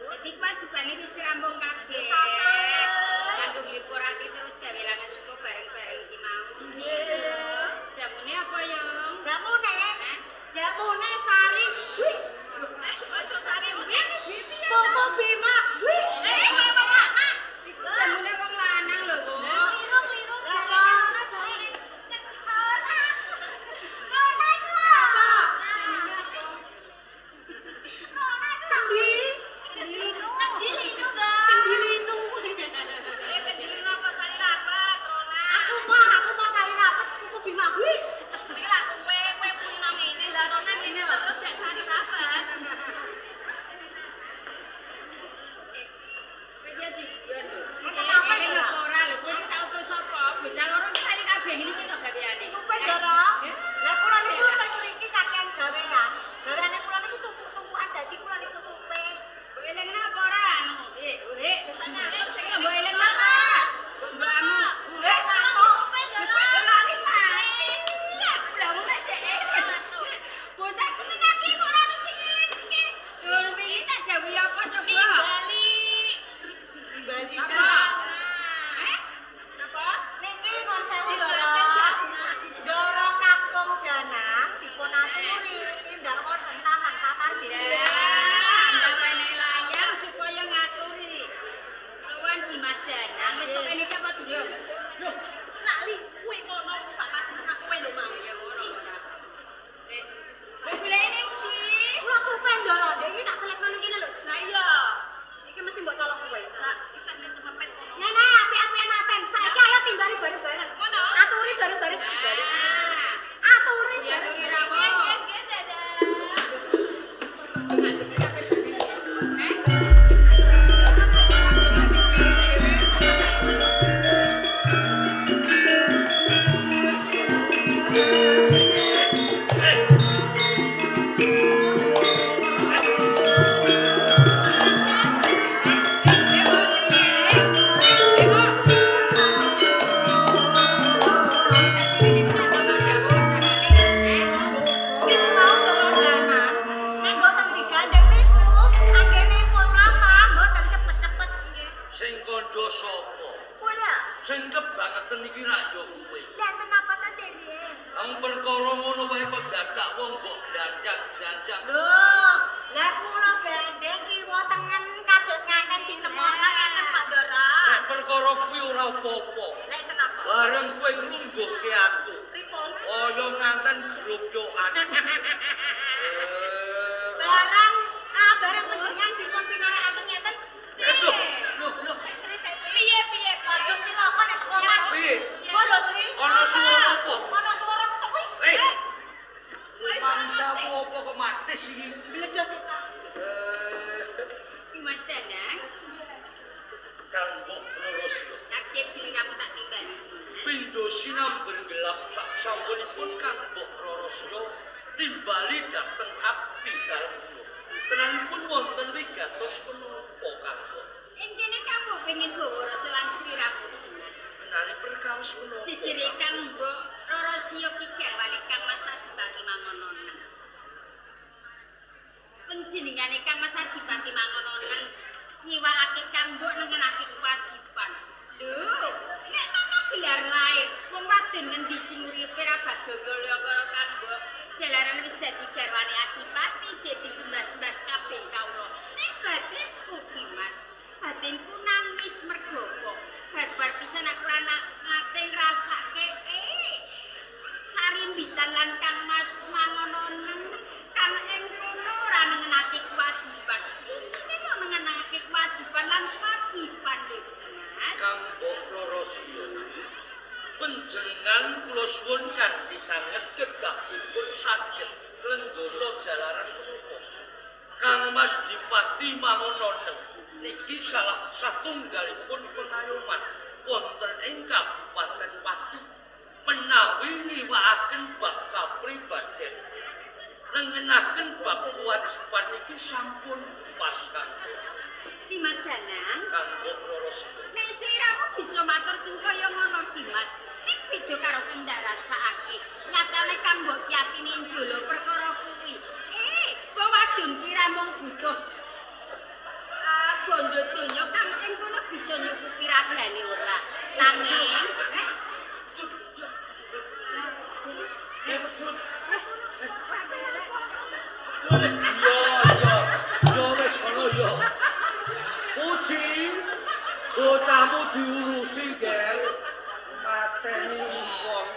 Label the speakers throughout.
Speaker 1: Dadi kewajibane wis rampung kabeh. Sanggup nglipurake terus gawe langan suka bareng-bareng iki mau.
Speaker 2: Nggih.
Speaker 1: Jamune apa, Yong?
Speaker 2: Jamune? Jamune sari. Wih.
Speaker 1: Masuk sari wis.
Speaker 2: Koko Bima. Wih.
Speaker 1: Iku jamune wong lanang lho, Bu.
Speaker 3: Liru-liru jamune ana jamune. Ora. Ora iku lho. Ora iku lho.
Speaker 2: Kendi.
Speaker 3: Kendi linu, Mbak.
Speaker 2: Kendi linu.
Speaker 4: Kendi linu apa sari rapet, Rona?
Speaker 2: Aku mah sari rapet Koko Bima. Wih.
Speaker 4: Iki lak kowe, kowe kulino ngene, lah Rona ngene terus nek sari rapet.
Speaker 1: Kowe iki aja guyon lho.
Speaker 2: Kenapa
Speaker 1: Eling
Speaker 2: itu?
Speaker 1: apa ora lho? Kowe tak utus sapa? Bocah loro sari kabeh ngene iki to gaweane.
Speaker 2: Supe Ndara. Lah kula niku teng mriki kakean gawean. Gaweane kula niku tumpuk-tumpukan dadi kula niku supe.
Speaker 1: Mbok eling apa ora anu? Eh, lho mbok eling apa? Mbokmu.
Speaker 2: Eh,
Speaker 3: Aku supe, Ndara.
Speaker 1: Kowe lali mati. Aku lha ora dek. Bocah semenaki kok ora ono sing ngelingke. Lho wingi tak dawuhi apa coba?
Speaker 4: Bali.
Speaker 2: Bali.
Speaker 1: Apa? Eh? Apa?
Speaker 2: Niki nuwun sewu Ndara. Ndara kakung Danang dipun aturi tindak wonten taman pamargin.
Speaker 1: Lah, ndang wenehi layang supaya ngaturi. Sowan Dimas Danang wis kok iki apa durung?
Speaker 4: Loh, lali kuwi kono tak pasrah nang kowe lho mau.
Speaker 1: Ya ora ora. Eh, kowe goleke ning ndi?
Speaker 2: Kula supe Ndara, ndek iki tak selipno ning kene lho.
Speaker 4: Lah iya.
Speaker 2: Iki mesti mbok colong kowe.
Speaker 4: Lah isih nek cepet kono.
Speaker 2: Nah, nah, apik-apikan aten. Saiki ayo timbali bareng-bareng.
Speaker 4: Ngono.
Speaker 2: Aturi bareng-bareng timbali.
Speaker 1: Ah,
Speaker 2: Aturi
Speaker 1: ya
Speaker 2: bareng.
Speaker 1: aturi rawuh.
Speaker 4: Nggih, nggih, dadah.
Speaker 2: Iki mau Ndara Danang. Nek mboten digandeng niku, anggenipun mlampah mboten cepet-cepet nggih.
Speaker 5: Sing kandha sapa?
Speaker 3: Kula.
Speaker 5: Sing kebangeten iki rak ya kowe.
Speaker 3: Lah kenapa ta, Dere?
Speaker 5: Wong perkara ngono wae kok dadak wong mbok glandang-glandang.
Speaker 2: Lho, lah kula gandeng kiwa tengen kados nganten ditemokno ngeten Pak Ndara.
Speaker 5: Nek perkara kuwi ora apa-apa.
Speaker 2: Lah enten apa?
Speaker 5: Bareng kowe nglungguhke aku.
Speaker 2: Pripun?
Speaker 5: Kaya nganten grobyokan.
Speaker 2: Barang barang panjenengan dipun pinarakaken ngeten.
Speaker 5: Aduh, lho, lho.
Speaker 2: Sik Sri, sik Sri.
Speaker 4: Piye piye?
Speaker 2: Waduh cilaka nek teko omah.
Speaker 5: Piye?
Speaker 2: Kok lho Sri?
Speaker 5: Ana suara apa?
Speaker 2: Ana suara wis.
Speaker 5: Eh. Mangsamu apa kok matis iki?
Speaker 2: Bledos itu.
Speaker 1: Dimas Danang,
Speaker 5: Kang mbok Rorosya.
Speaker 1: kaget sliramu tak timbali. Dimas.
Speaker 5: Pindho sinamber gelap sak sampunipun Kang mbok Rorosya nimbali dhateng abdi dalem kula. Tenanipun wonten wigatos menapa Kang mbok?
Speaker 1: Ing kene kamu pengen gawa rasa lan sliramu, Dimas.
Speaker 5: Menawi perkawis menapa?
Speaker 1: Jejere Kang Mbok Rorosya ki garwane Kang Mas Adipati Mangononan. Panjenengane Kang Mas Adipati Mangononan nyiwakake Kang Mbok nengenake kewajiban. Lho, nek tata gelar lair, wong wadon ngendi sing uripe ra badhe kaya karo Kang Mbok. Jalaran wis dadi garwane Adipati jek disembah-sembah kabeh kawula. Ning batinku Dimas, batinku nangis mergo apa? Bar-bar pisan aku ora nate ngrasake sarimbitan lan Kang Mas Mangononan kang ing kono ora nengenake kewajiban. Isine kok nengenake kewajiban lan kewajiban lho Dimas.
Speaker 5: Kang mbok Rorosya. Panjenengan kula suwun kanthi sanget kedah dipun saged lenggana jalaran menapa. Kang Mas Dipati Mangononen niki salah satunggalipun pengayoman wonten ing Kabupaten Pati menawi ngiwakaken bab kapribaden. Nengenaken bab kewajiban iki sampun pas Kang.
Speaker 1: Dimas Danang,
Speaker 5: Kang mbok Rorosya.
Speaker 1: nek siramu bisa matur ting kaya ngono Dimas, ning beda karo kendarasake. Nyatane Kang mbok yatine njolo perkara kuwi. Eh, wong wadon ki ra mung butuh bondo donya kang ing kono bisa nyukupi ragane ora. Nanging
Speaker 5: Yo yo yo wis kono yo. Puji, bocahmu diurusi, Ger. Mateni wong.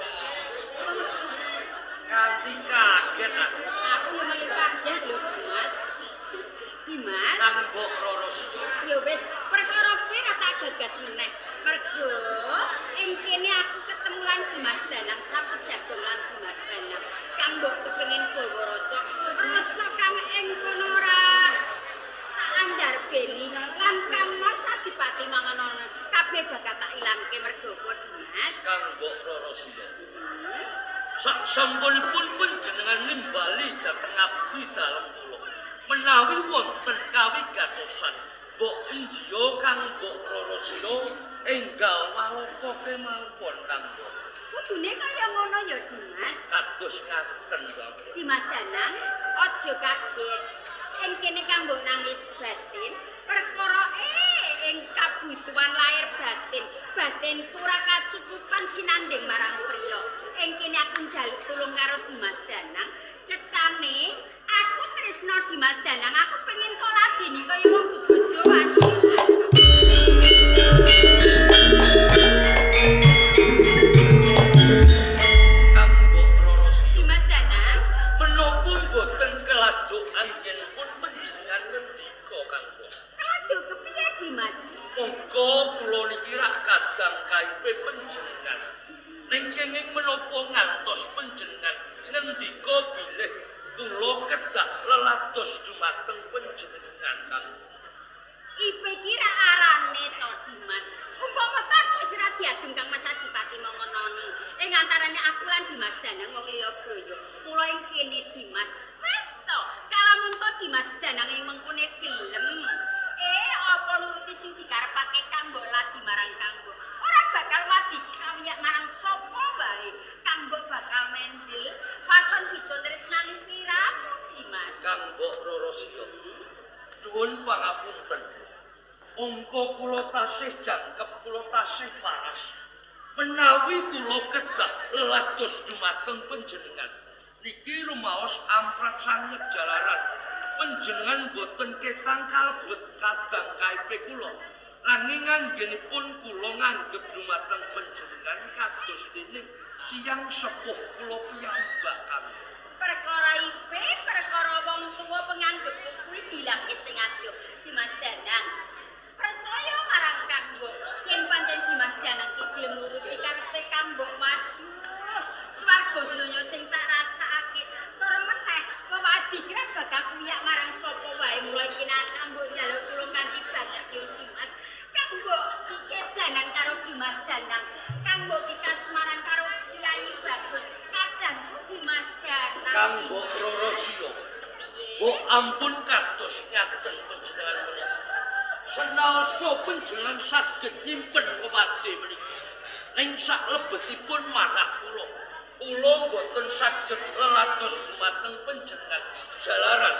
Speaker 5: Nganti kaget aku.
Speaker 1: Aku yo melu kaget lho, Mas. Dimas.
Speaker 5: Kang Mbok Roro Siyo.
Speaker 1: Ya wis, perkara kuwi ora tak gagas meneh. Mergo ing kene aku ketemu lan Dimas Danang, sapet jagongan lan Dimas Danang. Kang Mbok kepengin bawa rasa. Rasa kang ing kono ora tak andarbeni lan Kang Mas Adipati mangono kabeh bakal tak ilangke mergo apa Dimas?
Speaker 5: Kang Mbok Roro Siyo. Sak sampunipun panjenengan nimbali dhateng abdi dalem kula. Menawi wonten kawigatosan, mbok injiya Kang Mbok Roro Siyo enggal waloka kemawon Kang Mbok.
Speaker 1: Kudune kaya ngono ya Dimas.
Speaker 5: Kados ngaten Kang Mbok.
Speaker 1: Dimas Danang, aja kaget. Ing kene Kang Mbok nangis batin, perkara ing kabutuhan lahir batin. Batinku ora kacukupan sinanding marang priya. Ing kene aku njaluk tulung karo Dimas Danang. Cetane aku tresno Dimas Danang, aku pengen kok ladeni kaya wong bebojoan, Dimas.
Speaker 5: Kang Mbok Roro Siyo.
Speaker 1: Dimas Danang,
Speaker 5: Menapa mboten keladuk anggenipun panjenengan ngendika Kang Mbok?
Speaker 1: keladuk kepiye Dimas?
Speaker 5: Monggo kula niki rak kadang kaipe panjenengan. Ning kenging menapa ngantos panjenengan ngendika bilih kula kedah lelados dumateng panjenengan Kang.
Speaker 1: Ipe ki ra arane to Dimas. Umpama ta aku wis ra diagem Kang Mas Adipati mangono. Ing antarane aku lan Dimas Danang wong liya broyo. Mula ing kene Dimas, wis to, kalamun to Dimas Danang ing mengkune gelem. Apa nuruti sing dikarepake Kang Mbok ladi marang Kang Mbok. Ora bakal wadi kawiyak marang sapa wae. Kang Mbok bakal mendel, waton bisa tresnani sliramu Dimas.
Speaker 5: Kang Mbok Roro Siyo. Nuwun pangapunten. Mongko kula tasih jangkep, kula tasih waras. Menawi kula kedah lelados dumateng panjenengan. Niki rumaos amprat sanget jalaran. Panjenengan boten ketang kalebet kadang kaipe kula. Nanging anggenipun kula nganggep dumateng panjenengan kados dene tiyang sepuh kula piyambak Kang.
Speaker 1: Perkara ipe, perkara wong tuwa penganggep kuwi dilangke sing adoh Dimas Danang. Percaya marang Kang Mbok, yen pancen Dimas Danang ki gelem nuruti karepe Kang Mbok, waduh, swarga donya sing tak rasakake. Tur meneh, wewadi kira bakal kuwiyak marang sapa wae. Mula iki Kang Mbok njaluk tulung kanthi banget yo Dimas. Kang Mbok iki danan karo Dimas Danang. Kang Mbok ki kasmaran karo Kyai Bagus. Kadangku Dimas Danang.
Speaker 5: Kang Mbok Roro Siyo.
Speaker 1: Kepiye?
Speaker 5: Mbok ampun kados ngaten panjenengan menika. Senaosa panjenengan saged nyimpen wewade menika. Ning saklebetipun manah kula, kula mboten saged lelados dumateng panjenengan jalaran.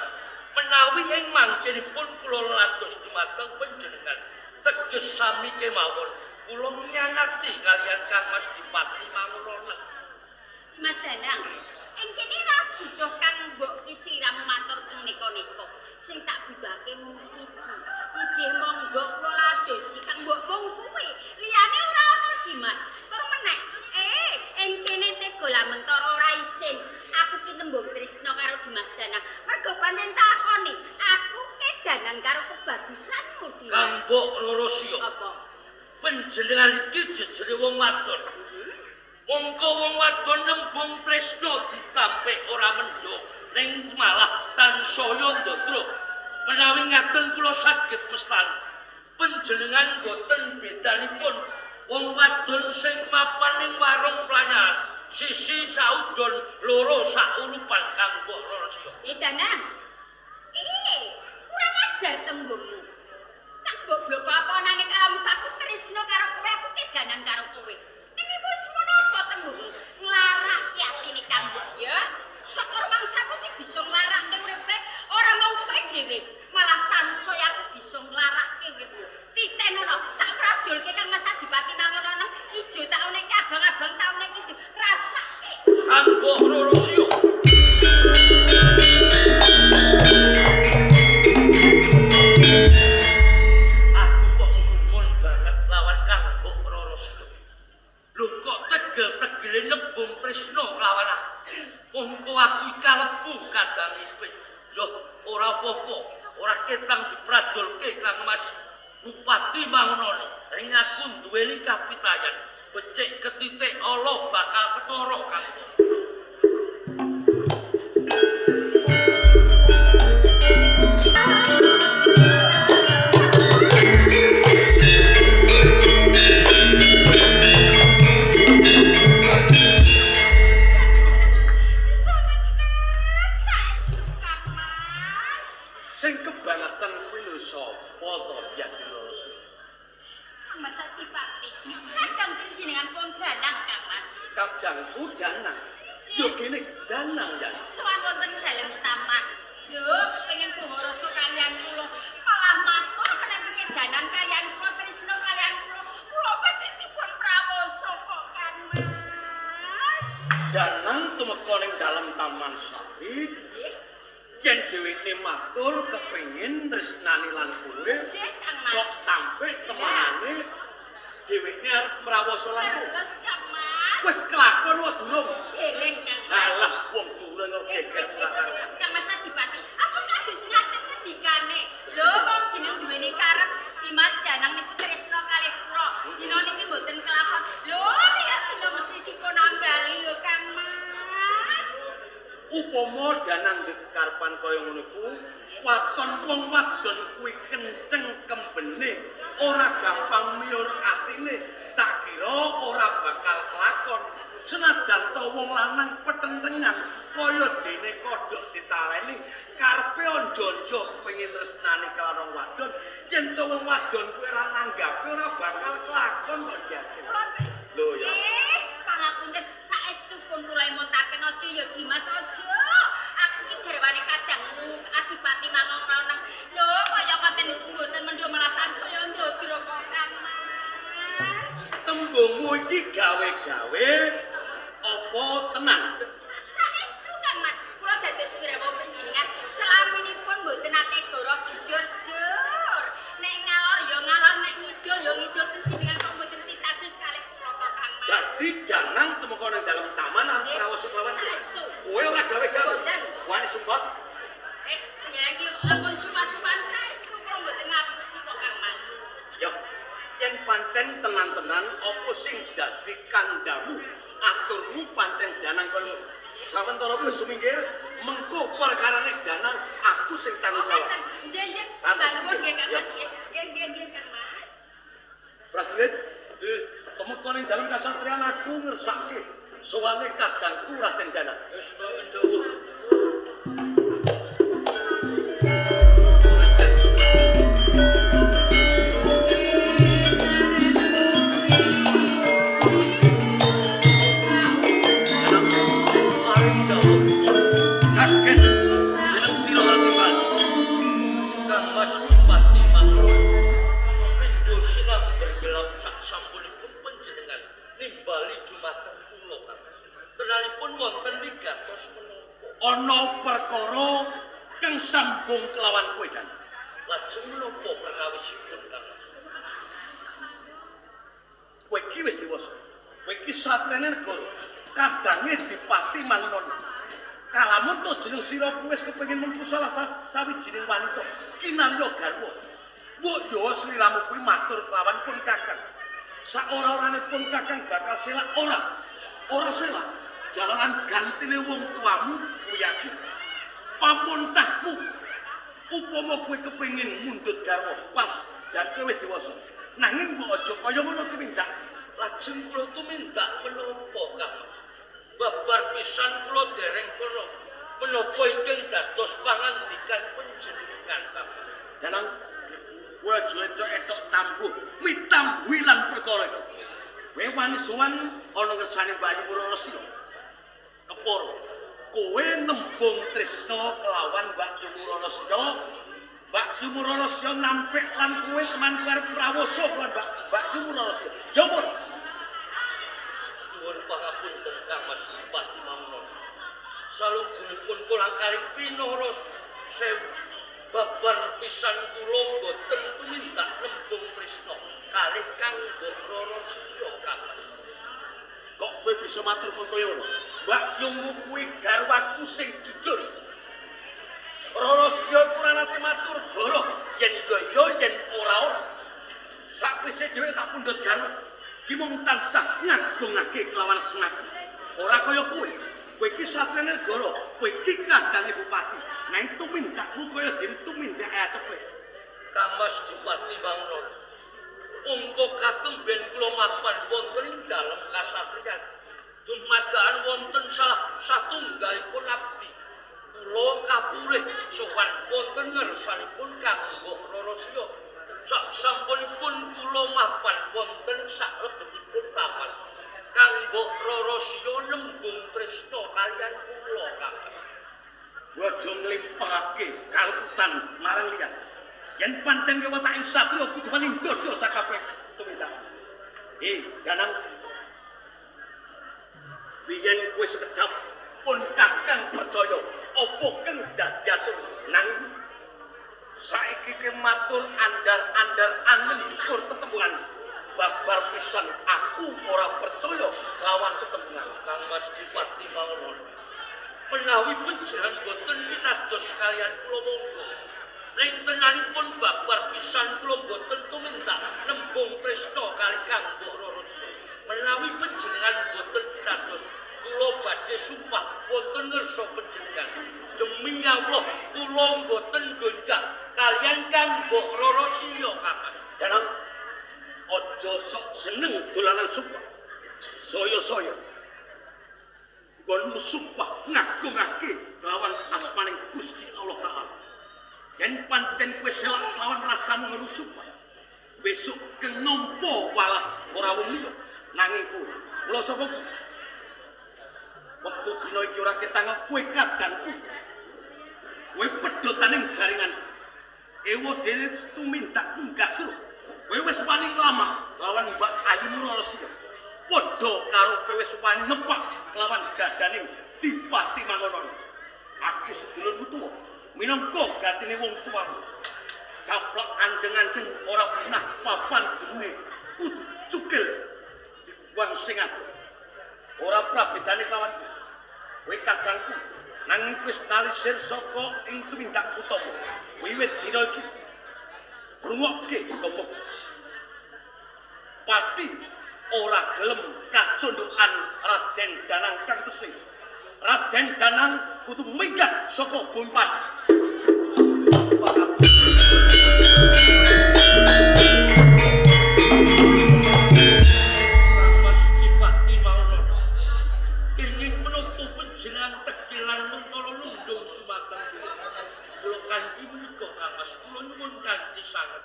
Speaker 5: Menawi ing mangkenipun kula lelados dumateng panjenengan, teges sami kemawon kula nyanati kalian Kang Mas Dipati Mangurono.
Speaker 1: Dimas Danang, ing kene ra butuh Kang Mbok ki sliramu matur neka-neka. Sing tak butuhake mung siji. Nggih monggo kula ladosi Kang Mbok wong kuwi. Liyane ora ana Dimas. Tur meneh, ing kene tega lamentara ora isin. Aku ki tembung tresna karo Dimas Danang. Mergo pancen takoni, aku kedanan karo kebagusanmu Dimas.
Speaker 5: Kang Mbok Roro Siyo.
Speaker 1: Apa?
Speaker 5: Panjenengan iki jejere wong wadon. Mongko wong wadon nembung tresna ditampik ora mendho, ning malah tansaya ndadra. Menawi ngaten kula saged mestani. Panjenengan boten bedanipun wong wadon sing mapan ning warung planyahan, sisi saudon loro saurupan Kang Mbok Roro Siyo.
Speaker 1: Danang. Kurang ajar tembungmu. Kang goblok apa anane kalamu aku tresna karo kowe, aku kedanan karo kowe. Ning wis menapa tembungmu? Nglarake atine Kang Mbok ya. Saka rumangsaku sing bisa nglarake uripe ora mung kowe dhewe, malah tansaya aku bisa nglarake Rasake uripku. Titenono, tak pradulke Kang Mas Adipati Mangonono, ijo tak unekke abang-abang tak unekke ijo. Rasake.
Speaker 5: Kang Mbok Rorosya. Aku kok gumun banget lawan Kang Mbok Rorosya. Lho kok tegel-tegele nembung tresna lawan aku. Mongko aku kalebu kadange kowe. Yo ora apa-apa, ora ketang dipradulke Kang Mas Bupati Mangonono. Ing aku duweni kapitayan, becik ketitik ala bakal ketara Kang Mbok.
Speaker 1: Saestu Kang Mas.
Speaker 6: Sing kebangetan kuwi lho sapa to Dyah Rorosya?
Speaker 1: Kang Mas Adipati. Kadang panjenengan pun danang Kang Mas.
Speaker 6: Kadangku danang. Yo kene danang ya.
Speaker 1: Sowan wonten dalem taman. Lho, kepengin puha rasa kaliyan kula. Malah matur menawi kedanan kaliyan kula tresna kaliyan kula. Kula badhe dipun prawosa kok Kang Mas.
Speaker 6: Danang tumeka ning dalem Taman Sari.
Speaker 1: Nggih.
Speaker 6: Yen dheweke matur kepengin tresnani lan kowe,
Speaker 1: Nggih Kang Mas.
Speaker 6: kok tampik temenane dheweke arep mrawasa lan kowe.
Speaker 1: Leres Kang Mas.
Speaker 6: Wis kelakon wae durung?
Speaker 1: Dereng Kang Mas.
Speaker 6: Alah wong durung kok geger ora karuan.
Speaker 1: Kang Mas Adipati, aku kados ngaten ngendikane. Lho, wong jeneng duweni karep Dimas Danang niku tresna kalih kula. Dina niki mboten kelakon. Lho, nek dina mesti dipun ambali lho Kang Mas.
Speaker 6: Upama danang kekarepan kaya ngono iku, waton wong wadon kuwi kenceng kembene, ora gampang miyur atine, tak kira ora bakal kelakon. Senajan to wong lanang petentengan kaya dene kodhok ditaleni, karepe onjo-onjo kepengin tresnani karo wong wadon, yen to wong wadon kuwi ora nanggapi ora bakal kelakon kok diajeng. Lho ya.
Speaker 1: Pangapunten saestu pun kula emotaken aja ya Dimas aja. Aku ki garwane kadangmu Adipati Mangono. Lho kaya ngoten niku mboten mendho malah tansaya ndodro kok Kang Mas.
Speaker 6: Tembungmu iki gawe-gawe apa tenan?
Speaker 1: Saestu Kang Mas, kula dados garwa panjenengan selaminipun mboten nate goroh jujur jur. Nek ngalor ya ngalor, nek ngidul ya ngidul panjenengan kok mboten pitados kalih kula kok Kang Mas.
Speaker 6: Dadi danang tumeka ning dalem taman arep mrawasa kelawan kowe.
Speaker 1: Saestu.
Speaker 6: Kowe ora gawe-gawe.
Speaker 1: Mboten.
Speaker 6: Wani sumpah.
Speaker 1: Panjenengan iki ampun sumpah-sumpahan saestu kula mboten ngapusi kok Kang Mas.
Speaker 6: Yo, yen pancen tenan-tenan apa sing dadi kandhamu? Aturmu pancen danang kaya ngono. Sawentara kowe sumingkir, mengko perkarane danang aku sing tanggung jawab.
Speaker 1: Ngoten. Nggih, nggih. Sembah nuwun nggih Kang Mas nggih. Nggih, nggih, nggih Kang Mas.
Speaker 6: Prajurit, tumeka ning dalem kasatriyan aku ngersake sowane kadangku Raden Danang.
Speaker 5: Wis ndhuwur. Arep jauh.
Speaker 6: Kaget jeneng sira lan timbal.
Speaker 5: Kang Mas Bupati Mangono. Pindho sinamber gelap sak sampunipun panjenengan nimbali dumateng kula Kang Mas. Tenanipun wonten wigatos menapa?
Speaker 6: Ana perkara kang sambung kelawan kowe Dan.
Speaker 5: Lajeng menapa perkawisipun Kang Mas?
Speaker 6: Kowe iki wis dewasa. Kowe iki satriyane negara. Kadange Dipati Mangono. Kalamun to jeneng sira kuwi wis kepengin mempu salah sawijining wanita kinarya garwa. Mbok yo sliramu kuwi matur kelawan pun Kakang. Saora-orane pun Kakang bakal selak ora. Ora selak. Jalaran gantine wong tuamu kuwi aku. Pamontahmu upama kowe kepengin mundhut garwa pas jan kowe wis dewasa. Nanging mbok aja kaya ngono tumindak.
Speaker 5: Lajeng kula tumindak menapa Kang Mas? Babar pisan kula dereng kula menapa ingkang dados pangandikan panjenengan Kang Mas?
Speaker 6: Danang kowe aja etok-etok tambuh mitambuhi lan perkara iki. Kowe wani sowan ana ngersane Bayu Murarasya. Kepara kowe nembung tresna kelawan Mbak Yu Murarasya Mbak Yu Rarasya nampik lan kowe teman arep mrawasa lan Mbak Yu Rarasya. Ya ora.
Speaker 5: Nuwun pangapunten Kang Mas Dipati Mangunono. Salungguhipun kula kalih pinara sewu babar pisan kula boten tumindak nembung tresna kalih Kang Mbok Rarasya Kang Mas.
Speaker 6: Kok kowe bisa matur kaya ngono? Mbak Yungmu kuwi garwaku sing jujur. Rarasya iku ora nate matur goroh yen ya yen ora ora. Sakwise dhewe tak pundhut garwa. Ki mung tansah ngagungake kelawan sengaja. Ora kaya kowe. Kowe iki satriyane negara, kowe iki kadange bupati. Nang tumindakmu kaya dene tumindake acepet.
Speaker 5: Kang Mas Dipati Mangunono. Ungko katemben kula mapan wonten ing dalem kasatriyan. Dumadaan wonten salah satunggalipun abdi. Kula kapurih sowan wonten ngersanipun Kang Mbok Rarasya. Sak sampunipun kula mapan wonten saklebetipun taman. Kang Mbok Rarasya nembung tresna kaliyan kula Kang.
Speaker 6: Aja nglimpahake kaluputan marang liyan. Yen pancen kewataking satriya kudu wani ndodho sakabeh tumindak. Danang. Biyen kowe sekejap pun kakang percaya apa kang dadi atur nanging saiki ke matur andar-andar angen tur tetembungan. Babar pisan aku ora percaya kelawan tetembungan.
Speaker 5: Kang Mas Dipati Mangunono. Menawi panjenengan boten pitados kaliyan kula monggo. Ring tenanipun babar pisan kula boten tumindak nembung tresna kali Kang Mbok Rarasya. Menawi panjenengan boten pitados kula badhe sumpah wonten ngersa panjenengan. Demi Allah kula boten gonjak kaliyan Kang Mbok Rarasya Kang.
Speaker 6: Danang aja sok seneng dolanan sumpah. Saya-saya nggonmu sumpah ngagungake kelawan asmaning Gusti Allah Ta'ala. Yen pancen kowe selak kelawan rasamu ngelu sumpah, besok kenompo walah ora wong liya nanging kowe. Mula sapa kowe? Wektu dina iki ora ketangep kowe kadangku. Kowe pedotaning jaringan. Ewa dene tumindak nggasruh. Kowe wis wani lama lawan Mbak Ayu Rarasya. Padha karo kowe wis wani nepak kelawan dadaning Dipati Mangonono. Aku sedulurmu tuwa, minangka gatine wong tuamu. Caplok andeng-andeng ora pernah papan duwe, kudu cukil dibuang sing adoh. Ora prabedane kelawan kowe kadangku, nanging wis nalisir saka ing tumindak utama. Wiwit dina iki rungokke gopoh. Pati ora gelem kacundhukan Raden Danang kang tesih. Raden Danang kudu minggat saka bumi Pati.
Speaker 5: Kang Mas Dipati Mangunono. Kenging menapa panjenengan tegel lan mentala nundung dumateng kula. Kula kanthi menika Kang Mas, kula nyuwun kanthi sanget.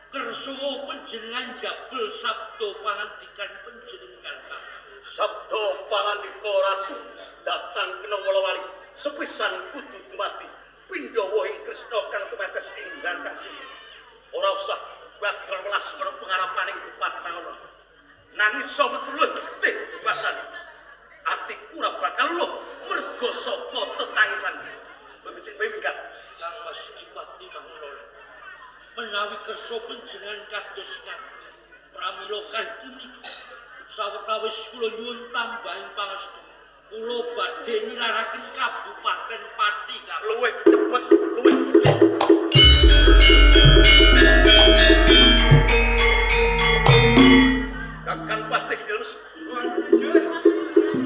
Speaker 5: Kersa panjenengan jabel sabda pangandikan panjenengan Kang.
Speaker 6: Sabda pangandika ratu datang kena wala-wali sepisan kudu dumadi pindhawa ing Kresna kang tumetes ing gancang sini. Ora usah bakal welas ana pengarapaning Dipati Mangono. Nanging iso metu luwih getih bebasan. Atiku ora bakal luluh merga saka tetangisan. Kowe becik kowe minggat.
Speaker 5: Kang Mas Dipati Mangunono. Menawi kersa panjenengan kados ngaten, pramila kanthi mriki sawetawis kula nyuwun tambahing pangestu. Kula badhe nilaraken Kabupaten Pati Kang.
Speaker 6: Luwih cepet, luwih becik. Kakang Patih terus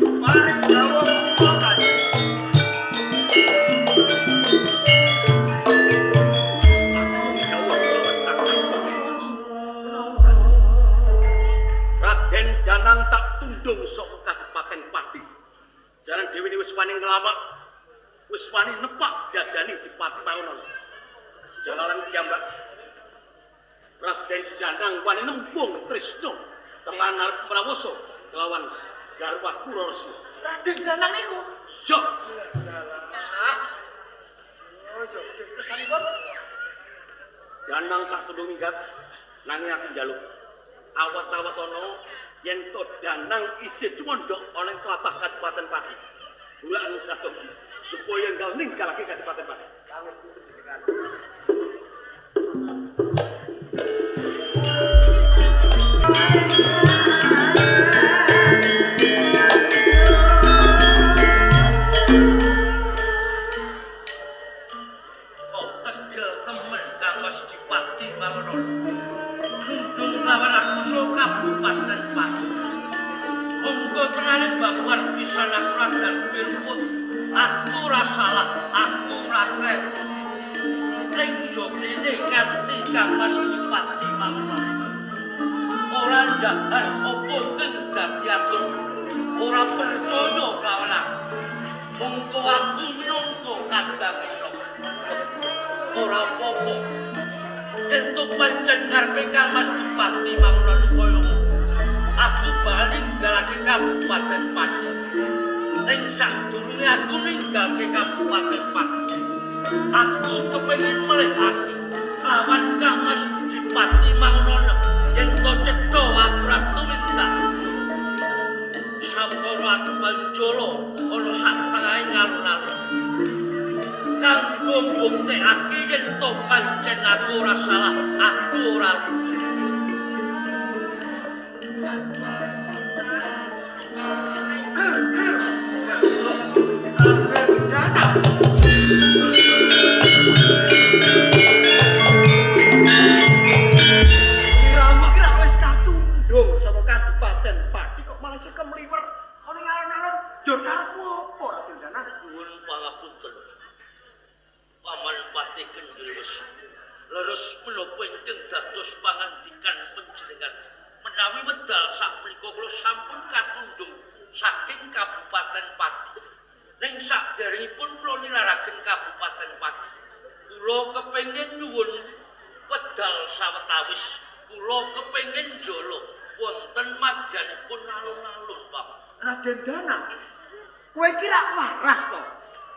Speaker 7: Paring dawuh kula Kanjeng.
Speaker 6: Aku jawab lawan Kakang Patih terus. Raden Danang tak tundung saka Kabupaten Pati. Jaran dhewe wis wani nglamak, wis wani nepak dadane Dipati Mangono. Jalaran piyambak Raden Danang wani nembung tresna teman arep mrawasa kelawan garwaku Rarasya.
Speaker 7: Raden Danang niku.
Speaker 6: Yo,
Speaker 7: Dalah. Oh, yo kesanipun.
Speaker 6: Danang tak tulung minggat nanging aku njaluk. Awat-awat ana yen to Danang isih cumandhok ana ing tlatah Kadipaten Pati. Bulan kadung supaya enggal ninggalake Kadipaten Pati.
Speaker 7: Pangestu panjenengan.
Speaker 5: Kok tegel temen Kang Mas Dipati Mangono. Dundung lawan aku saka Kabupaten Pati. Monggo tenane babar pisan aku radan pirput. Aku ora salah, aku ora kleru. Ning jogine nganti Kang Mas Dipati Mangono. Ora ndahar apa kang dadi atur. Ora percaya lawan aku. Monggo aku minangka kadange. Ora apa-apa. Entuk pancen karepe Kang Mas Dipati Mangono kaya ngono. Aku bali ninggalake Kabupaten Pati. Ning sadurunge aku ninggalke Kabupaten Pati, aku kepengin melehake lawan Kang Mas Dipati Mangono yen to cetha aku ra tumindak. Sawetara aku Panjala ana sak tengahing alun-alun. Kanggo mbuktekake yen to pancen aku ora salah, aku ora rugi.
Speaker 7: Raden Danang. Kiramu ki rak wis katundhung saka Kabupaten Pati kok malah isih kemliwer ana ing alun-alun. Jur karepmu apa Raden Danang?
Speaker 5: Nuwun pangapunten. Paman Pati Kendhil Wesi. Leres menapa ingkang dados pangandikan panjenengan menawi wedal sakmenika kula sampun katundhung saking Kabupaten Pati. Ning saderengipun kula nilaraken Kabupaten Pati, kula kepengin nyuwun wedal sawetawis, kula kepengin jala wonten madyanipun alun-alun, Paman.
Speaker 7: Raden Danang, kowe iki rak waras to?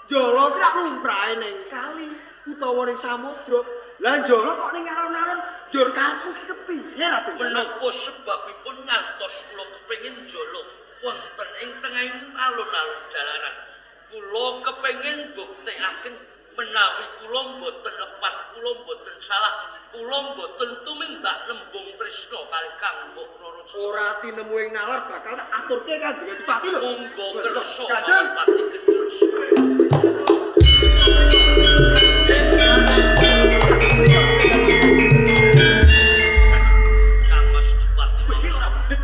Speaker 7: Jala ki rak lumrahe ning kali utawa ning samudra. Lah jala kok ning alun-alun, jur karepmu ki kepiye Raden Danang?
Speaker 5: Menapa sebabipun ngantos kula kepengin jala wonten ing tengahing alun-alun jalaran? Kula kepengin buktekaken menawi kula mboten lepat, kula mboten salah, kula mboten tumindak nembung tresna kali Kang Mbok Roro.
Speaker 7: Ora tinemu ing nalar bakal tak aturke Kanjeng Adipati lho.
Speaker 5: Monggo kersa
Speaker 7: Kanjeng.
Speaker 5: Pati Kendhil. Kang Mas Dipati
Speaker 6: Kowe iki ora bedhek.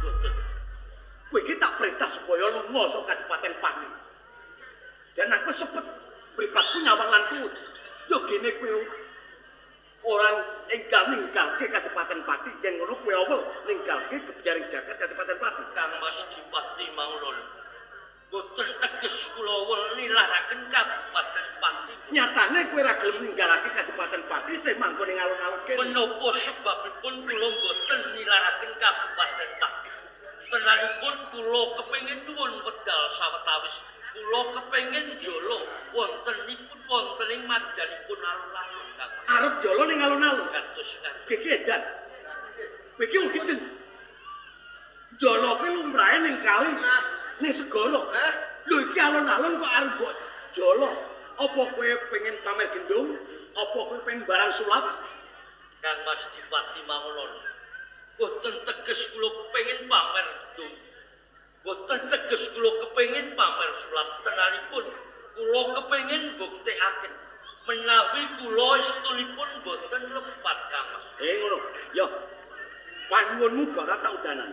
Speaker 5: Mboten.
Speaker 6: Kowe iki tak perintah supaya lunga saka Kadipaten Pati. Jan aku sepet mripatku nyawang lan kuwut. Yo gene kowe ora enggal ninggalke Kadipaten Pati, yen ngono kowe awel ninggalke gebyaring jagat Kadipaten Pati.
Speaker 5: Kang Mas Dipati Mangono. Mboten teges kula wel nilaraken Kabupaten Pati.
Speaker 6: Nyatane kowe ora gelem ninggalake Kadipaten Pati sing manggon ing alun-alun kene.
Speaker 5: Menapa sebabipun kula mboten nilaraken Kabupaten Pati? Tenanipun kula kepengin nyuwun wedal sawetawis. Kula kepengin jala wontenipun wonten ing madyanipun alun-alun, Kang.
Speaker 6: Arep jala ning alun-alun.
Speaker 5: Kados ngaten.
Speaker 6: Kowe iki edan. Kowe iki wong gendeng. Jala kuwi lumrahe ning kali, ning segara. Lho iki alun-alun kok arep mbok jala. Apa kowe pengen pamer gendong? Apa kowe pengen barang sulap?
Speaker 5: Kang Mas Dipati Mangono. Boten teges kula kepengin pamer gendong. Boten teges kula kepengin pamer sulap. Tenanipun kula kepengin buktekaken menawi kula estunipun boten lepat, Kang Mas.
Speaker 6: Ngono. Ya. Panyuwunmu bakal tak udanan.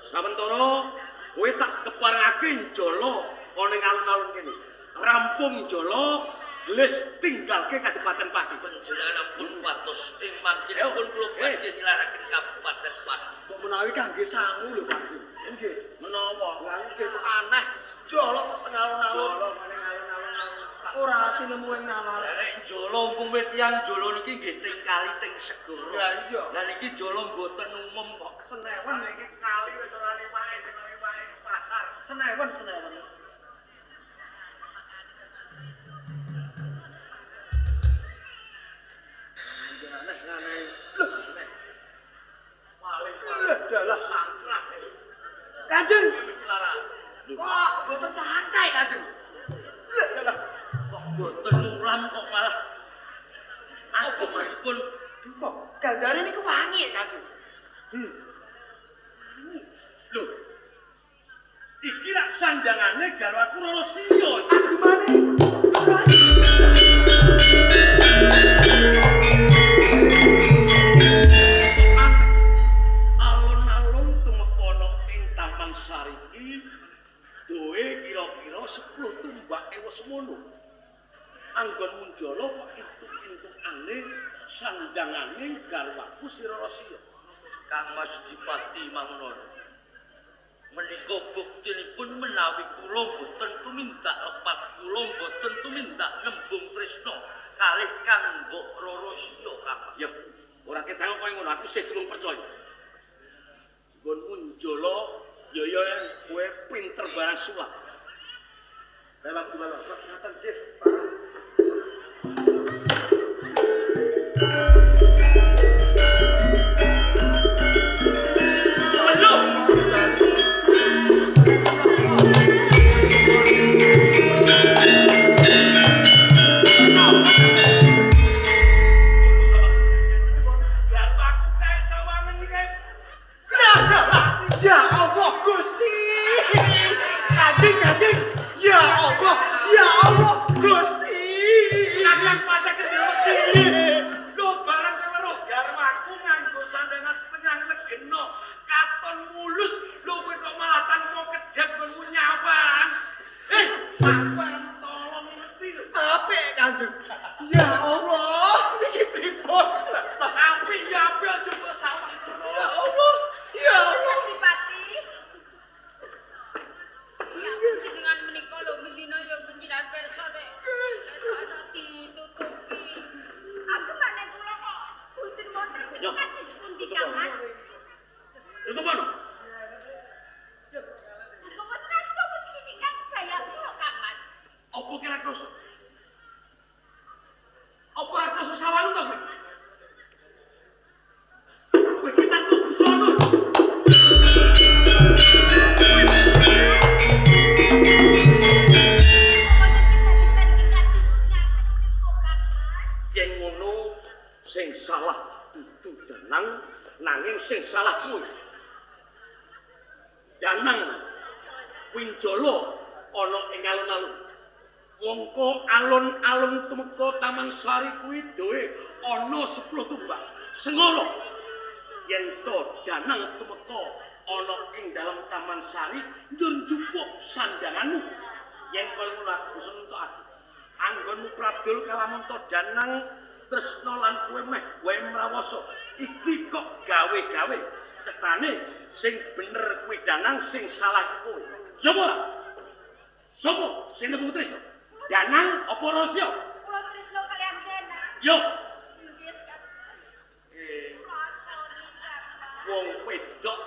Speaker 6: Sawentara kowe tak keparengake jala ana ing alun-alun kene. Rampung jala, gelis tinggalke Kadipaten Pati.
Speaker 5: Panjenengan ampun watos ing mangkinipun kula badhe nilaraken Kabupaten Pati.
Speaker 7: Mbok menawi kangge sangu lho Kanjeng. Nggih.
Speaker 6: Menawa
Speaker 7: Lah nggih kok aneh. Jala kok teng alun-alun.
Speaker 6: jala ning alun-alun.
Speaker 7: Ora tinemu ing nalar.
Speaker 5: Lah nek jala umume tiyang jala niki nggih teng kali teng segara.
Speaker 7: Lah iya.
Speaker 5: Lah niki jala mboten umum kok.
Speaker 7: Senewen
Speaker 6: Iki kali wis ora liwake sing liwake pasar.
Speaker 7: senewen senewen.
Speaker 6: Lho. Paling
Speaker 7: dalah
Speaker 6: sangkrah.
Speaker 7: Kanjeng.
Speaker 6: Lho.
Speaker 7: Kok mboten sangkrah Kanjeng? Lho dalah.
Speaker 5: Kok mboten ulam kok malah apa pun
Speaker 7: duka. Gandare niku wangi Kanjeng. Wangi.
Speaker 6: Lho. Iki lak sandangane garwaku Roro Siyo.
Speaker 7: Agumane.
Speaker 6: Alun-alun tumeka ana ing Taman Sari iki doe kira-kira 10 tumbak ewa semono. Anggon munjala kok intuk-intukane sandangane garwaku si Roro Siyo.
Speaker 5: Kang Mas Dipati Mangunono. Menika buktinipun menawi kula boten tumindak lepat, kula boten tumindak nembung tresna kalih Kang Mbok Roro Siyo Kang.
Speaker 6: Ya, ora ketang kaya ngono, aku sih durung percaya. Nggon munjala ya ya kowe pinter barang sulap. Lewat gimana?
Speaker 7: Ngaten nggih, Pak. Ya Allah Gusti. Kanjeng, Kanjeng. Ya Allah, ya Allah Gusti.
Speaker 6: Kakang patah kendel wesi. Lho barang kowe weruh garwaku nganggo sandangan setengah legeno, katon mulus. Lho kowe kok malah tanpa kedap nggonmu nyawang. Aku tolong ngerti lho.
Speaker 7: Apik Kanjeng. Ya Allah, iki pripun?
Speaker 6: Apik ya apik aja mbok sawang terus.
Speaker 7: Ya Allah. Ya Allah.
Speaker 1: Saktipati. Ya jenengan menika lho mendina ya penjinan pirsa nek ana ditutupi. Aku maneh kula kok boten wonten niku kados pundi Kang Mas?
Speaker 6: Tutup ono.
Speaker 1: Lho, kok wonten asta sini kan gaya kula Kang Mas.
Speaker 6: Apa kira kroso? Apa ora kroso sawangan to kowe? Kowe ki tanpa busana. Yen ngono sing salah dudu Danang nanging sing salah kuwi. Danang Winjala ana ing alun-alun. Mongko alun-alun tumeka Taman Sari kuwi doe ana 10 tumbak. Sengoro yen to Danang tumeka ana ing dalem Taman Sari njur njupuk sandanganmu. Yen kaya ngono aku senentuk aku. Anggonmu pradul kalamunta Danang tresna lan kowe meh wae mrawasa. Iki kok gawe-gawe cetane sing bener kuwi Danang sing salah iki kowe. Ya apa ora? Sopo sing nembung tresna? Danang apa Rosya?
Speaker 1: Kula tresna kaliyan Danang.
Speaker 6: Yo.
Speaker 1: Nggih, Kang.
Speaker 6: Wong wedok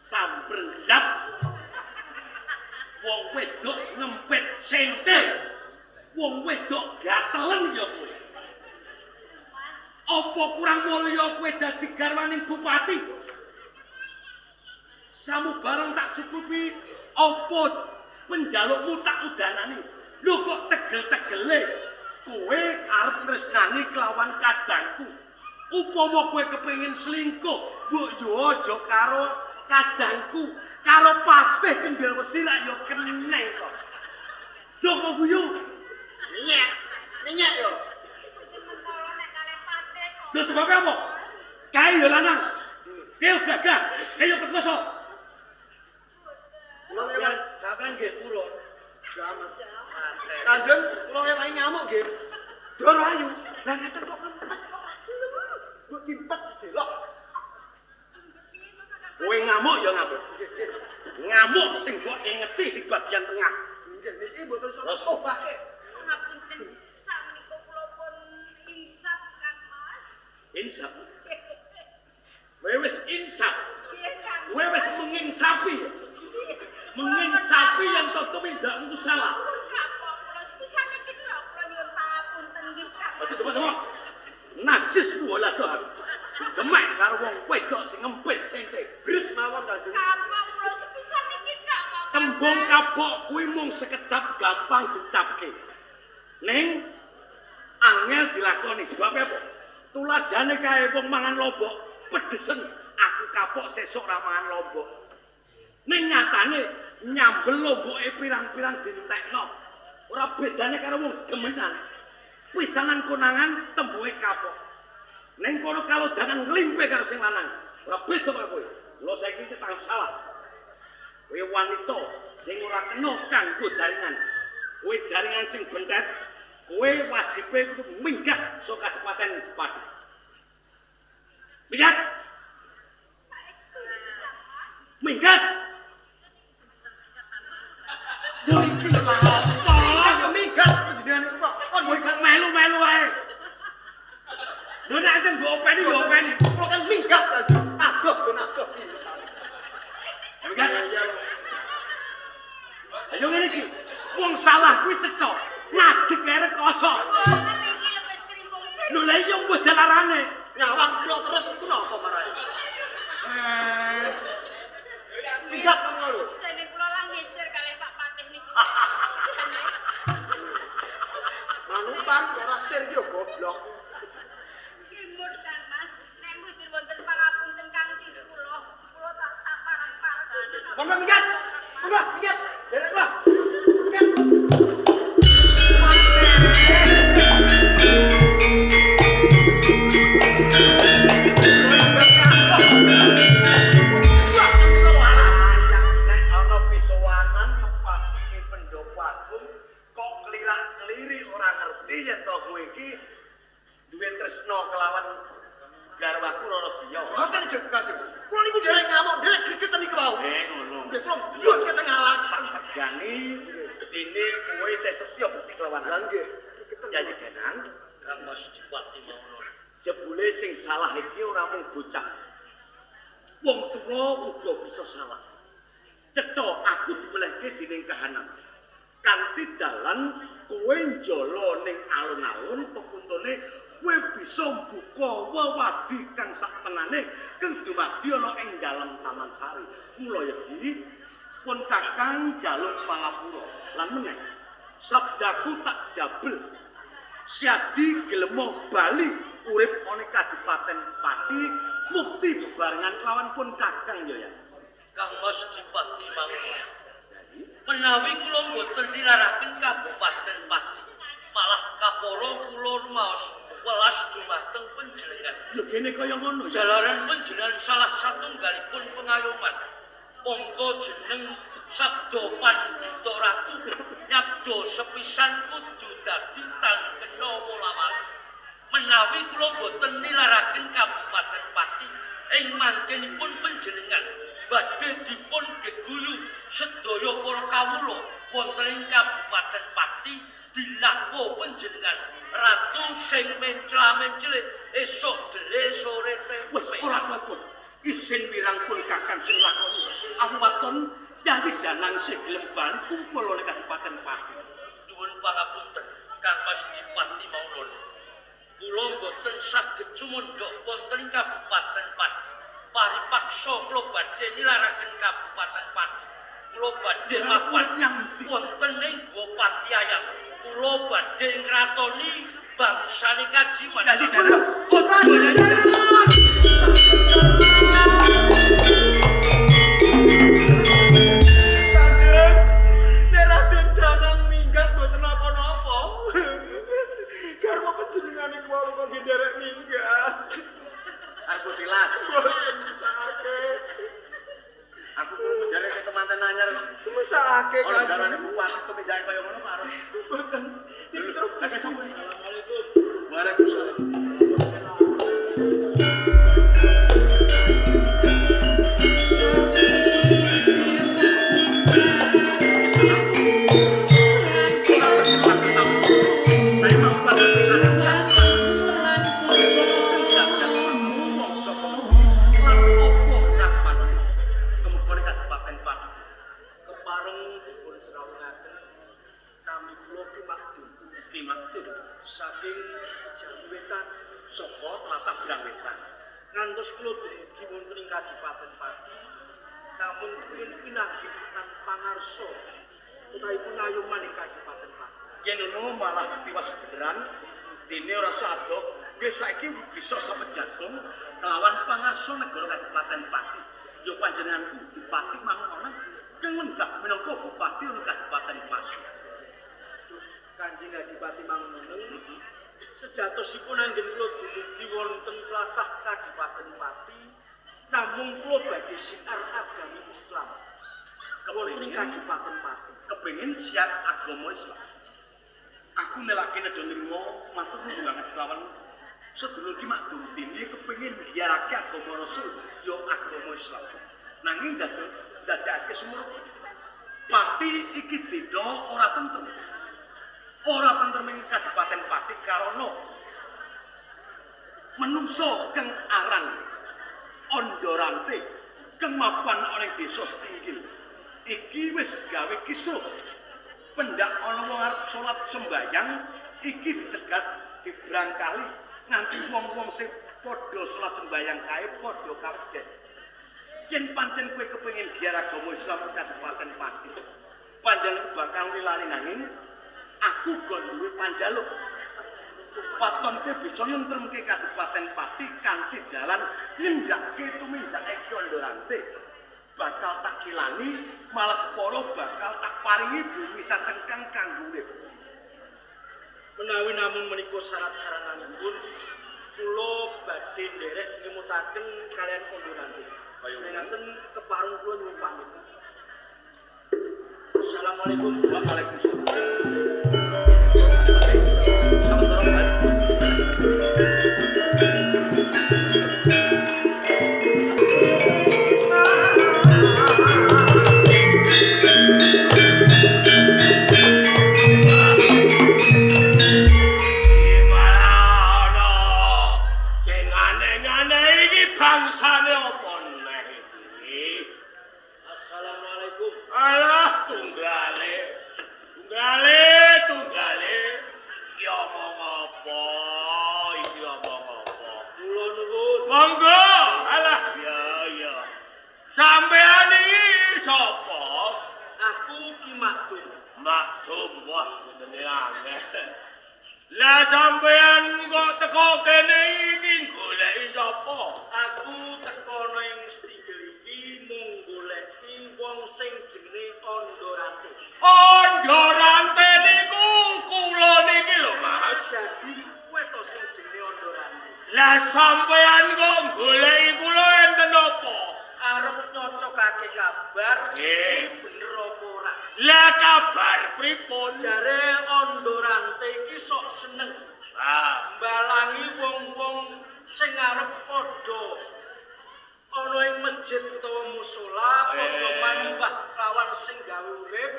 Speaker 6: sambrelap. Wong wedok ngempet sente. Wong wedok gatelen ya kowe. Apa kurang mulya kowe dadi garwaning bupati? Samu bareng tak cukupi, apa penjalukmu tak udanani? Lho kok tegel-tegele kowe arep tresnani kelawan kadangku. Upama kowe kepengin selingkuh, mbok yo aja karo kadangku, karo patih kendel wesi rak yo keneng kok. Lho kok guyu?
Speaker 7: Minyak, minyak yo.
Speaker 1: Boten mentolo nek kalih patih kok.
Speaker 6: Lho sebab apa? Kae yo lanang. Kae gagah, kae yo perkosa.
Speaker 7: Kula ngewangi
Speaker 5: Sampeyan nggih purun.
Speaker 7: Ya Mas. Kanjeng, kula ngewangi ngamuk nggih. Doro ayu. Lah ngaten kok ngempet kok ora gelem. Mbok dimpet didelok.
Speaker 6: Kowe ngamuk ya ngamuk. Ngamuk sing mbok ingeti sing bagian tengah.
Speaker 7: Nggih, niki mboten iso
Speaker 6: Terus.
Speaker 7: obahke.
Speaker 1: Ngapunten, sakmenika kula pun insaf Kang Mas.
Speaker 6: Insaf. Kowe wis insaf.
Speaker 1: Nggih, Kang.
Speaker 6: Kowe wis menginsafi. Menginsafi yang to tumindakmu salah.
Speaker 1: Pun kapok kula sepisan iki kok kula nyuwun pangapunten nggih Kang.
Speaker 6: Aja coba-coba. Najis wala doh. karo wong wedok sing ngempit sente.
Speaker 7: Bris mawon Kanjeng.
Speaker 1: Kapok kula sepisan iki tok kok.
Speaker 6: Tembung kapok kuwi mung sekejap gampang dicapke. Ning angel dilakoni sebab apa? Tuladane kae wong mangan lombok pedesen, aku kapok sesuk ora mangan lombok. Ning nyatane nyambel lomboke pirang-pirang dientekno. Ora bedane karo wong gemenan. Pisanan konangan tembuhe kapok. Ning kono kalodangan nglimpe karo sing lanang. Ora beda karo kowe. Lho saiki ketang salah. Kowe wanita sing ora kena kanggo daringan. Kowe daringan sing bentet, kowe wajibe kudu minggat saka Kabupaten Pati. Minggat. Minggat.
Speaker 7: Yo iki lha apa? Yo minggat panjenengan iku kok kon
Speaker 6: minggat melu-melu wae. Lho nek aja mbok openi yo openi.
Speaker 7: Kula kan minggat Kanjeng. Adoh ben adoh pisan.
Speaker 6: Minggat. Ayo ngene iki. Wong salah kuwi cetha. Ngadeg kae rekoso.
Speaker 1: Mboten iki lho wis trimo.
Speaker 6: Lho lha iya mbok jalarane.
Speaker 7: Nyawang kula terus iku napa marahe? Minggat ngono lho.
Speaker 1: Jane kula lan ngeser kalih Pak Patih niku. Jane.
Speaker 7: Manutan ora sir iki yo goblok.
Speaker 1: Limur kan Mas, nek mboten wonten pangapunten kang kula, kula tak saparang-parang.
Speaker 7: Monggo minggat. Monggo minggat. Derek kula. Minggat.
Speaker 6: Nek ana pisowanan ngepasiki pendopo agung kok klirak-kliri ora ngerti yen to kowe iki duwe tresna kelawan garwaku Rarasiya.
Speaker 7: Mboten jek Kanjeng. Kula niku nderek ngamuk, nderek gregeten iki wau.
Speaker 6: Ngono.
Speaker 7: Nggih kula nyuwun keteng alas.
Speaker 6: Tegani dene kowe isih setya bukti kelawan
Speaker 7: Lah
Speaker 6: aku.
Speaker 7: nggih, gregeten.
Speaker 6: Yayi Danang,
Speaker 5: Kang Mas Dipati Mangunono.
Speaker 6: jebule sing salah iki ora mung bocah. Wong tuwa uga bisa salah. Cetha aku diwelehke dening kahanan. Kanthi dalan kowe njala ning alun-alun pepuntune kowe bisa mbuka wewadi kang saktenane kang dumadi ana ing dalem Taman Sari. Mula yedi pun kakang njaluk pangapura lan meneh sabdaku tak jabel. Siadi gelemo bali urip ana Kadipaten Pati mukti bebarengan kelawan pun kakang ya ya.
Speaker 5: Kang Mas Dipati Mangunono. Menawi kula mboten nilaraken Kabupaten Pati, malah kapara kula rumaos welas dumateng panjenengan.
Speaker 6: Lho kene kaya ngono ya.
Speaker 5: Jalaran panjenengan salah satunggalipun pengayoman. Mongko jeneng Sabda Pandhita Ratu nyabda sepisan kudu dadi tan kena wolawali. Menawi kula mboten nilaraken Kabupaten Pati, ing mangkenipun panjenengan badhe dipun geguyu sedaya para kawula wonten ing Kabupaten Pati dilakwa panjenengan ratu sing mencla-mencle esuk dele sore tempe.
Speaker 6: Wis ora apa-apa. Isin wirang pun kakang sing lakoni. Aku waton Yayi Danang sing gelem bali kumpul oleh Kabupaten Pati.
Speaker 5: Nyuwun pangapunten Kang Mas Dipati Mangunono. Kula mboten saged sumandhak wonten ing Kabupaten Pati. Paripaksa kula badhe nilaraken Kabupaten Pati. Kula badhe mapan wonten ing Gua Pati Ayam. Kula badhe ngratoni bangsane Kajiman.
Speaker 6: Yayi Danang, ojo Yayi Danang.
Speaker 7: Kanjeng, nek Raden Danang minggat mboten napa-napa. Garwa panjenengan iku wau kok nggih nderek minggat.
Speaker 6: Arep tilas.
Speaker 7: Mboten mesake.
Speaker 6: Aku krungu jare ke temanten anyar kok.
Speaker 7: Mesake
Speaker 6: Ana garwane
Speaker 7: Kanjeng.
Speaker 6: bupati tumindake kaya ngono kok arep.
Speaker 7: Mboten. Niki terus
Speaker 6: Lha sapa? Assalamualaikum. Waalaikumsalam.
Speaker 5: Kepareng dipun srawungaken nami kula Ki Makdum.
Speaker 6: Ki Makdum
Speaker 5: saking Jawi Wetan.
Speaker 6: Saka tlatah Brang Wetan.
Speaker 8: Ngantos kula dumugi wonten ing Kadipaten Pati, namun pun pinanggih lan pangarsa utawi pengayoman ing Kadipaten Pati.
Speaker 6: Yen ngono malah tiwas beneran dene ora usah adoh, wis saiki bisa sapejagung kelawan pangarsa negara Kadipaten Pati. Ya panjenenganku Dipati Mangunono kang lenggah minangka bupati ana Kadipaten Pati.
Speaker 8: Kanjeng Adipati Mangunono, sejatosipun anggen kula dumugi wonten tlatah Kadipaten Pati, namung kula badhe siar agami Islam. Wonten ing Kadipaten Pati.
Speaker 6: Kepengin siar agama Islam. Aku nelake nedha nrimo matur nuwun banget kelawan sedulur ki Makdum dene kepengin ngiyarake agama Rasul ya agama Islam. Nanging dadekake sumur Pati iki dina ora tentrem. Ora tentrem ing Kadipaten Pati karana menungso kang aran Ondorante kang mapan ana ing desa Stinggil iki wis gawe kisruh. Pendak ana wong arep salat sembayang iki dicegat dibrangkali nganti wong-wong sing padha salat sembayang kae padha kaweden. Yen pancen kowe kepengin biar agama Islam Kadipaten Pati, panjenengan bakal lilani nanging aku gon duwe panjaluk. Waton kowe bisa nyentremke Kadipaten Pati kanthi dalan ngendhake tumindake Ki Ondorante. Bakal tak kilani, malah para bakal tak paringi bumi sacengkang kanggo urip.
Speaker 8: Menawi namung menika syarat-sarananipun, kula badhe nderek ngemutaken kalian Ondorante. Ngaten kepareng kula nyuwun pamit. Assalamualaikum.
Speaker 6: Waalaikumsalam. Samentara bali.
Speaker 5: Lah sampean kok teko kene iki goleki sapa?
Speaker 8: Aku teko ning Stinggil iki mung goleki wong sing jenenge Ondorante.
Speaker 5: Ondorante niku kula niki lho, Mas.
Speaker 8: Dadi kowe to sing jenenge Ondorante.
Speaker 5: Lah sampean kok goleki kula enten apa?
Speaker 8: Arep nyocokake kabar iki bener apa ora?
Speaker 5: Lah kabar pripun?
Speaker 8: Jare Ondorante iki sok seneng. Mbalangi wong-wong sing arep padha ana ing masjid utawa musala padha manembah lawan sing gawe urip,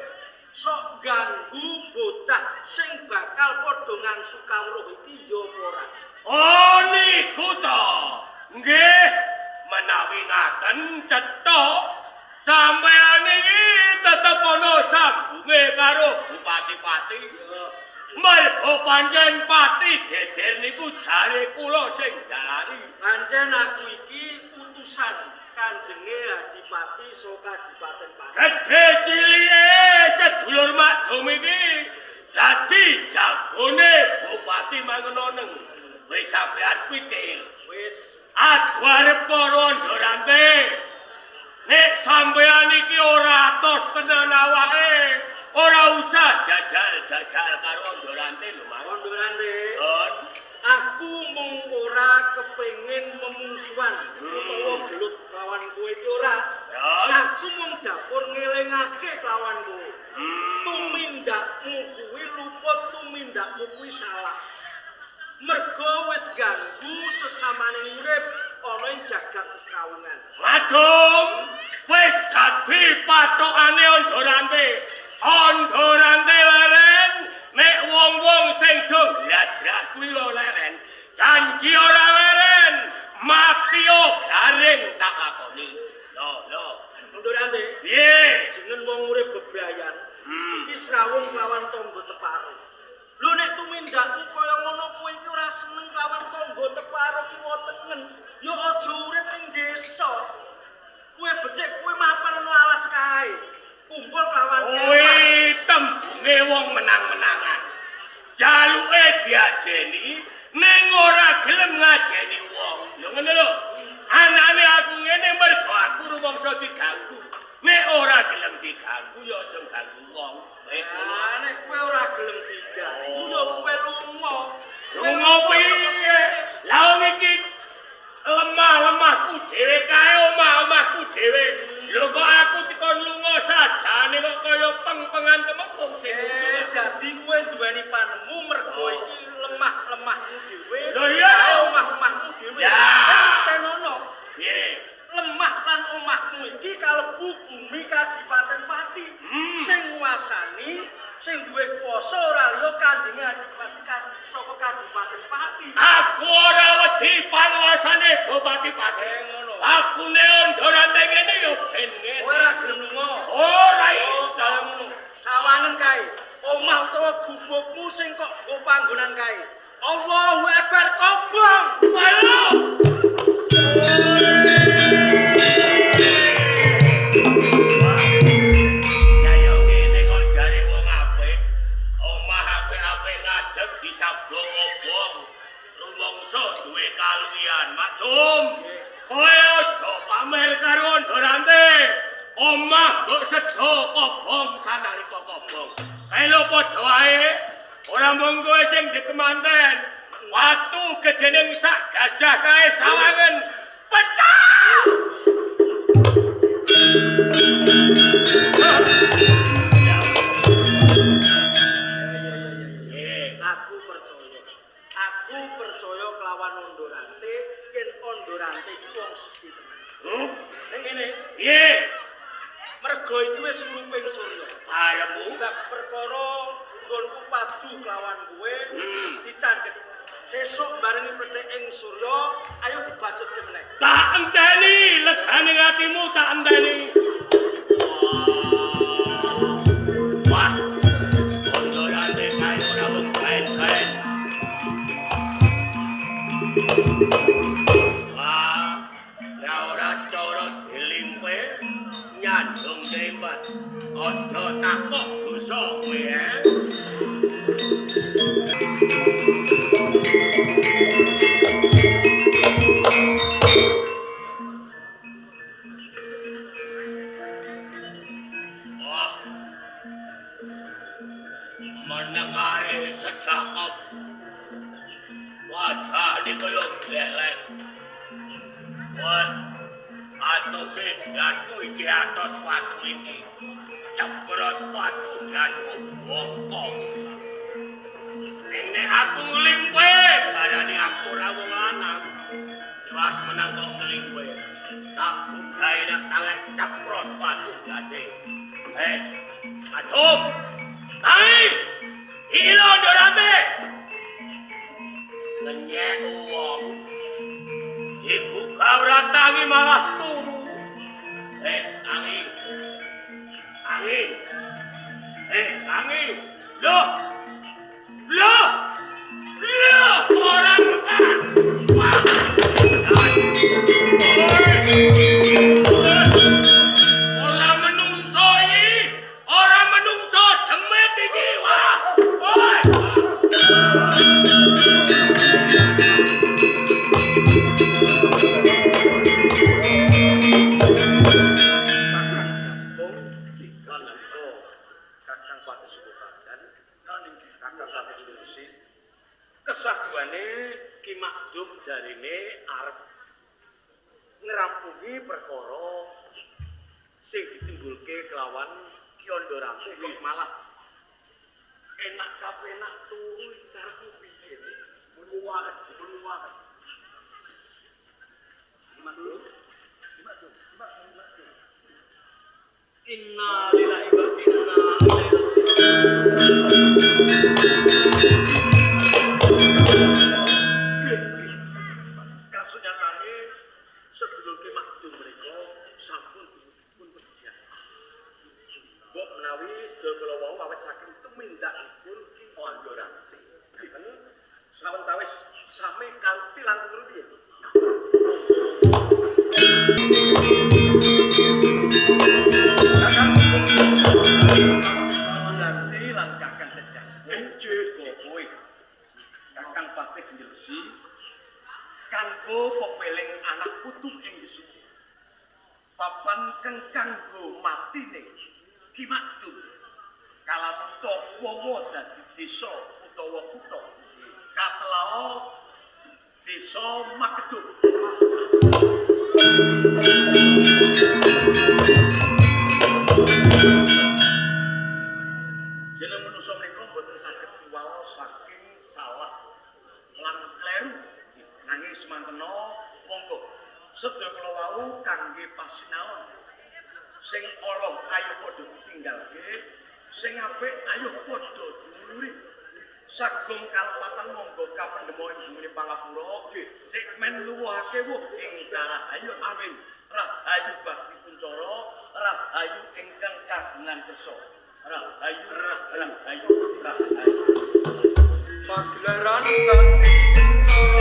Speaker 8: sok ganggu bocah sing bakal padha ngangsu kawruh iki ya apa ora?
Speaker 5: Oh niku to. Nggih, menawi ngaten cetha sampeyan iki tetep ana sambunge karo Bupati Pati. Mergo pancen Pati geger niku jare kula sing jalari.
Speaker 8: Pancen aku iki utusan Kanjenge Adipati saka Kadipaten Pati.
Speaker 5: Gedhe cilike sedulur Makdum iki dadi jagone Bupati Mangenoneng. Wis sampeyan pikir.
Speaker 8: Wis
Speaker 5: aduh arep karo Ondorante. Nek sampeyan iki ora atos tenan awake, ora usah jajal-jajal karo Ondorante lho, Mas.
Speaker 8: Ondorante. Aku mung ora kepengin memungsuhan utawa gelut lawan kowe iki ora. Aku mung dapur ngelingake lawan kowe. Tumindakmu kuwi luput, tumindakmu kuwi salah. Mergo wis ganggu sesamane urip ana ing jagat sesrawungan.
Speaker 5: Madung, wis dadi patokane Ondorante. Ondorante leren, nek wong-wong sing do gladras kuwi leren. Janji ora leren, mati garing tak lakoni. Lho, lho.
Speaker 8: Ondorante.
Speaker 5: Piye?
Speaker 8: Jeneng wong urip bebrayan. Iki srawung lawan tangga teparo. Lho nek tumindakmu kaya ngono kowe iki ora ora seneng lawan tangga teparo kiwa tengen, ya aja urip ning desa. Kowe becik kowe mapan nang alas kae. Kumpul lawan
Speaker 5: kowe tembunge wong menang-menangan. Jaluke diajeni ning ora gelem ngajeni wong. Lho ngene lho. Anane aku ngene mergo aku rumangsa diganggu. Nek ora gelem diganggu ya aja ganggu wong.
Speaker 8: Ah, nek kowe ora gelem diganggu ya kowe lunga.
Speaker 5: Lunga piye? Lah wong iki lemah-lemahku dhewe kae omah-omahku dhewe. Lho kok aku dikon lunga sajane kok kaya peng-pengan temembung sing.
Speaker 8: Dadi kowe duweni panemu mergo iki lemah-lemahmu dhewe.
Speaker 5: Lho iya,
Speaker 8: omah-omahmu dhewe. Tenono.
Speaker 5: Piye?
Speaker 8: Lemah lan omahmu iki kalebu bumi Kadipaten Pati. Sing nguasani, sing duwe kuwasa ora liya Kanjeng Adipati saka Kadipaten Pati.
Speaker 5: Aku ora wedi panguasane Bupati Pati.
Speaker 8: Ngono.
Speaker 5: Akune ondorane ngene ya ben ngene.
Speaker 8: Kowe ora gelem lunga.
Speaker 5: Ora iso
Speaker 8: ngono. Sawangen kae. Omah utawa gubukmu sing kok nggo panggonan kae. Allahu Akbar kobong.
Speaker 5: Halo. Ya yo ngene kok jare wong apik. Omah apik-apik ngadeg disabdo kobong. Rumangsa duwe kaluwihan. Madum. Kowe aja pamer karo Ondorante. Omah mbok sedo kobong sanalika kobong. Kae lho padha wae. Ora mung kowe sing dikemanten. Watu gedene sak gajah kae sawangen pecah.
Speaker 8: Aku percaya. Aku percaya kelawan Ondorante yen Ondorante iki wong sedhi tenan. Ning ngene.
Speaker 5: Piye?
Speaker 8: Mergo iki wis suruping surya.
Speaker 5: Karepmu
Speaker 8: bab perkara nggonku padu kelawan kowe dicandhek. Sesuk barengi plethek ing surya, ayo dibacutke meneh.
Speaker 5: Tak enteni legane atimu tak enteni. Wah. Ondorante kae ora wong kaen-kaen. Wah, nek ora cara dilimpe nyandung nyrimpet. Aja takok dosa kowe. Wah. Meneng ae sedakop. Wajahne kaya gleleng. Wah, atose ndasmu iki atos watu iki. Ceprot watu ndasmu bongkong. Nek aku nglimpe, darane aku ora wong lanang. Tiwas menang kok nglimpe. Tak bugae nek tangan ceprot watu ndase. Aduh. Tangi! Iki lho Ondorante. Ngenyek wong. Iku ora tangi malah turu. Tangi. Tangi. Tangi. Loh. Loh. Loh, ora bukan. Wah. Ora menungso iki. Ora menungso demit iki. Wah. Woi.
Speaker 6: Kesaguane Ki Makdum jarine arep ngrampungi perkara sing ditimbulke kelawan Ki Ondorante kok malah enak kapenak turu karepmu piye? Mun wae, mun wae. Ki Makdum, Ki Makdum, Ki Makdum. Inna lillahi wa inna ilaihi raji'un. Kasunyatane sedulur Ki Makdum mereka sampun dipun pejah. Mbok menawi sedaya kala wau awet saking tumindakipun Ki Ondorante. Sawentawis sami karo langkung rupiye. Berarti lan Kakang Sejak. Injih kowe. Kakang Patih Ndelesi kanggo pepeling anak putu ing Yesus. Papan kang kanggo matine Ki Makdum. Kalamunta wowo dadi desa utawa kutha. Katelao desa Makedung. Jeneng manungsa menika mboten saged piwala saking salah lan kleru. Nanging semantena monggo sedaya kula wau kangge pasinaon. Sing ala ayo padha ditinggalke, sing apik ayo padha diwuri. Sagung kalepatan monggo kapendhema ing bumi pangapura. Cek men luwuhake wuh ing karahayu. Amin. Rahayu bakti kuncara, rahayu ingkang kagungan kersa. Rahayu, rahayu, rahayu.
Speaker 7: Pagelaran bakti kuncara.